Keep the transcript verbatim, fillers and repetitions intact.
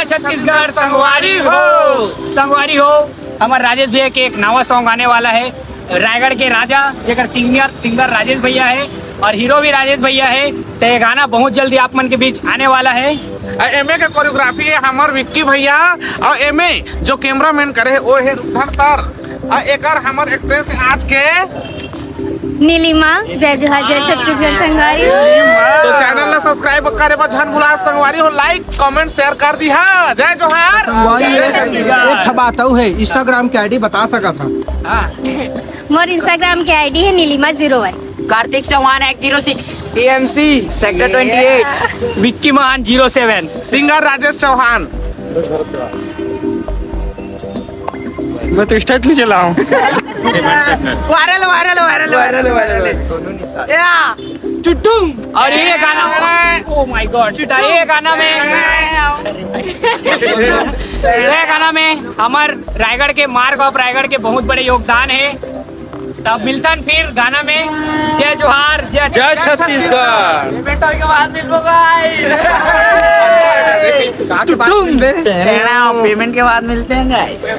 छत्तीसगढ़ संगवारी हो। संगवारी हो, हमर राजेश भैया के एक नवा सॉन्ग आने वाला है, रायगढ़ के राजा, जेकर सिंगर सिंगर राजेश भैया है और हीरो भी राजेश भैया है। तो ये गाना बहुत जल्दी आप मन के बीच आने वाला है। अउ एमे के कोरियोग्राफी है हमर विक्की भैया, अउ एमे जो कैमरामैन करे है वो है रुधर सर, अउ एकर हमर एक्ट्रेस है आज के। नीलिमा, जय जोहार, जय छत्तीसगढ़ संगवारी। तो चैनल ला सब्सक्राइब करे बर झन भुला संगवारी हो, लाइक कमेंट शेयर कर दिहा। जय जोहार। संगवारी हो, एक ठा बात अउ है, इंस्टाग्राम के आईडी बता सकत हा। मोर इंस्टाग्राम के आईडी है Nilima zero one. Kartik Chauhan eight zero six. TMC sector twenty eight. Vicky Mahan zero seven. Singer Rajesh Chauhan. मैं तो स्टेप नहीं चलाऊं। Viral viral viral viral viral. या टुटुम। और ये गाना, ओ माय गॉड, ये गाना में, ये गाना में हमर रायगढ़ के, मार्ग ऑफ रायगढ़ के बहुत बड़े योगदान है। तब मिलतन फिर गाना में। जय जोहार, जय जय छत्तीसगढ़। पेमेंट के बाद मिलते हैं गाइस। टुटुम। पेमेंट के बाद मिलते हैं गाइस।